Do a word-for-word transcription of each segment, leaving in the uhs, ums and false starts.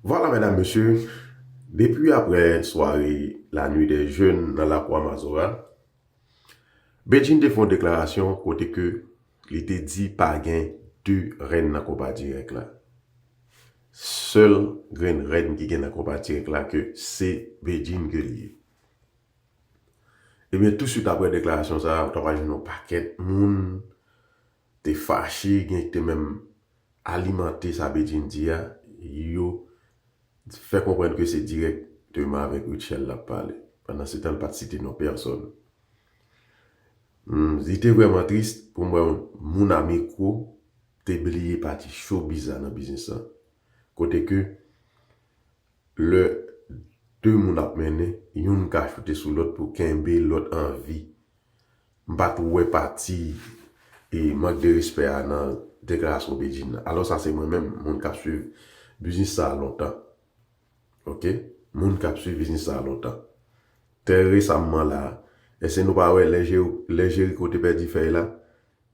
Vwala, medam, mesye, depi aprè sware La Nuit des Jeunes nan lakou a Mazora, Bedjine te fè yon deklarasyon kote ke li te di pa gen de rèn nan konpa dirèk la. Sèl grenn rèn ki gen nan konpa dirèk la ke se Bedjine ke li ye. Ebyen, touswit aprè deklarasyon sa a, ou ta pral jwenn yon pakèt moun te fache, gen ki te menm alimante sa Bedjine di a, yo fè konprann ke se dirèkteman avèk Rutshelle l ap pale. Pandansetan, l pa t site non pèsòn. Hmm, li te vrèman tris pou m wè yon moun a mikwo te bliye pati showbiz la nan biznis lan. Kote ke lè de moun ap mennen, youn ka choute sou lòt pou kenbe lòt an vi. M pa t wè pati e mank de respè a nan deklarasyon Bedjine nan. Alò sa se mwen menm, moun k ap swiv biznis sa a lontan. Oke? Moun k ap swiv biznis sa a lontan. Trè resamman la, èske nou pa wè lè Jeri-, lè Jericho te pèdi fèy la?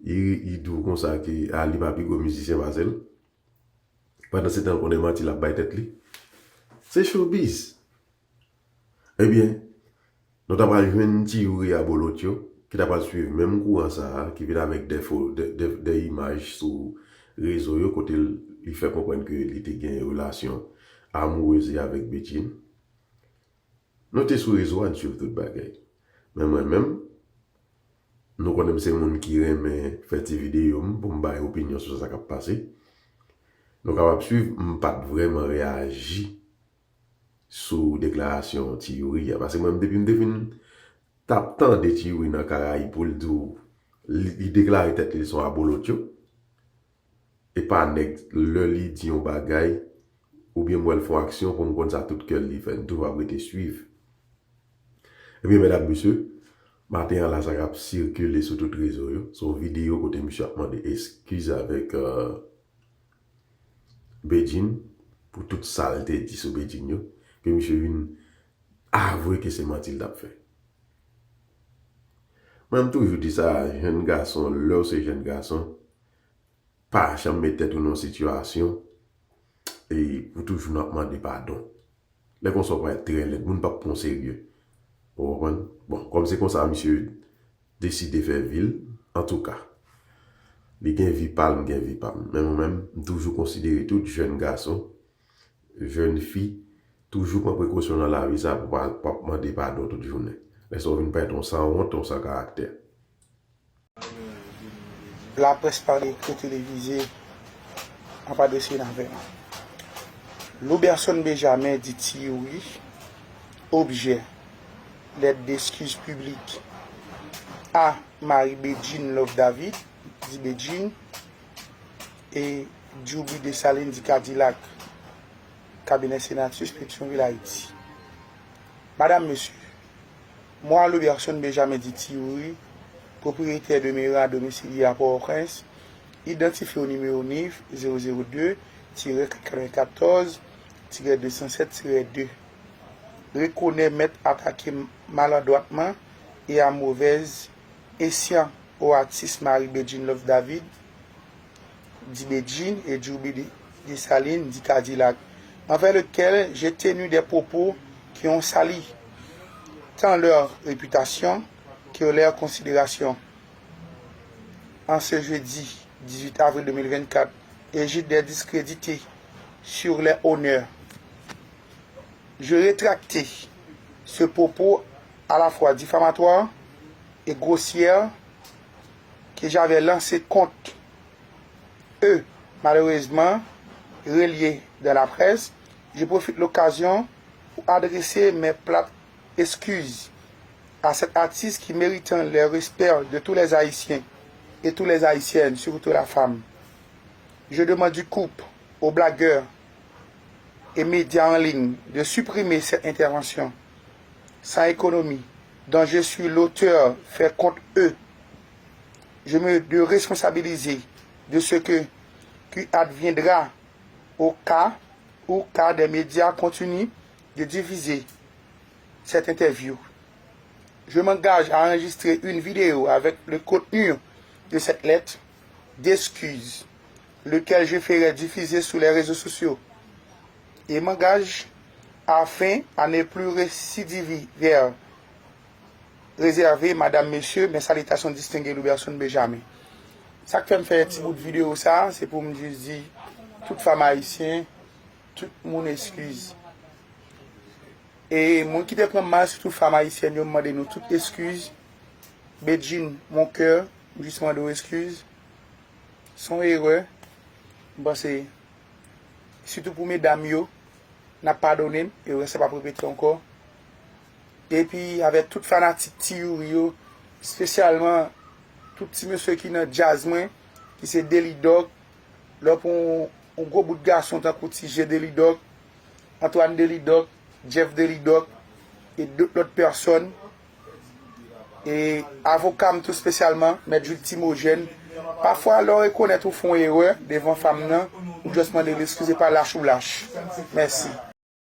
Li, li di w konsa ke a li pa pi gwo mizisyen pase l. Pandansetan l konnen manti l ap bay tèt li. Se showbiz. Ebyen, nou ta pral jwenn Ti Youri a bolotyo, ki ta pral swiv menm kouran sa a, ki vin avèk de fo, de, de, de imaj sou rezo yo, kote l, li fè konprann ke li te gen relasyon amoureze avèk Bedjine. Nou te sou rezo a, n swiv tout bagay. Men mwen menm, nou konnen m se moun ki renmen fè ti videyo m pou m bay opinyon sou sa k ap pase. Nou kapab swiv, m pa t vrèman reyaji sou deklarasyon Ti Youri a. Paske mwen, depi m te fin t ap tande Ti Youri nan Karayib pou l di w, li, li deklare tèt li se yon abolotyo. E pa nèg, lè li di yon bagay, oubyen m wè l fè yon aksyon pou m konn sa tout kè l li fè, m toujou ap rete swiv. Ebyen, medam, mesye, maten an la, sa k ap sikile sou tout rezo yo, se yon videyo kote misye ap mande eskiz avèk, euh, Bedjine pou tout sa l te di sou Bedjine yo, ke misye vin avwe ke se manti l t ap fè. Mwen, m toujou di sa, jèn gason, lè w se jèn gason, pa janm met tèt ou nan yon sitiyasyon e pou toujou n ap mande padon. Lè konsa w pral trè lèd, moun p ap pran w serye. Ou konprann? Bon, kòm se konsa misye deside fè vi l, antouka, li gen vi pa l, m gen vi pa m. Men mwen menm, m toujou konsidere tout jèn gason, jèn fi, toujou pran prekosyon nan lavi sa pou pa, pa mande padon tout jounen. Lè sa w vin parèt yon sanwont, yon san karaktè. Laprès, pa ekri, televize, apa dosye n avè m. Louberson Benjamin di Ti Youri, objè, lèt deskiz piblik a Marie Bedjine Love David, di Bedjine, e Djoubi Desalin di Kadilak, kabinè Senatus, Petyonvil, Ayiti. Madam, mesye, Mwa Louberson Benjamin di Ti Youri, pwopriyetè demeran a domisilye a Pòtoprens, idantifye o nimewo nif zewo zewo de tirè katrevenkatòz tirè de san sèt tirè de, rekonèt atake maladwatman e a movèz esyan o atis Marie Bedjine Love David, dit Bedjine, et Djoubi Desalin, dit Kadilak, envers lequel j'ai tenu des propos qui ont sali tant leur réputation que leur considération. En ce jeudi dix-huit avril deux mille vingt-quatre, et j'ai des discrédités sur les honneurs. Je rétracte ce propos à la fois diffamatoire et grossière que j'avais lancé contre eux, malheureusement relayé dans la presse. Je profite de l'occasion pour adresser mes plates excuses à cet artiste qui méritant le respect de tous les Haïtiens et toutes les Haïtiennes, surtout la femme. Je demande du couple aux blagueurs et médias en ligne de supprimer cette intervention sans économie dont je suis l'auteur fait contre eux. Je me de responsabiliser de ce que, qui adviendra au cas où cas des médias continuent de diffuser cette interview. Je m'engage à enregistrer une vidéo avec le contenu de cette lettre d'excuse, lequel je ferai diffuser sur les réseaux sociaux et m'engage afin à ne plus récidiver. Réservé, madame, messieurs, mes salutations distinguées, Louberson Benjamin. Sa k fè m fè ti bout videyo sa, se pou m jis di tout fanm ayisyen, tout moun eskiz. E moun ki te pran mal, sitou fanm ayisyèn yo, m mande nou tout eskiz. Bedjine, mon cœur, m jis mande w eskiz. Se yon erè. M panse, sitou pou medam yo, n ap padone m, erè sa p ap repete ankò. Epi avèk tout fanatik Ti Youri yo, espesyalman tout ti mesye ki nan djaz mwen, ki se Deli Dog, lè w pran yon, yon gwo bout gason tankou Ti Je Deli Dog, Antoine Deli Dog, Jeff Deli Dog, e dòt lòt pèsòn, e avoka m tou espesyalman, Mèt Jules Timogène. Pafwa, lè w rekonèt ou fè yon erè devan fanm nan, ou just mande l eskize pa lach ou lach. Mèsi.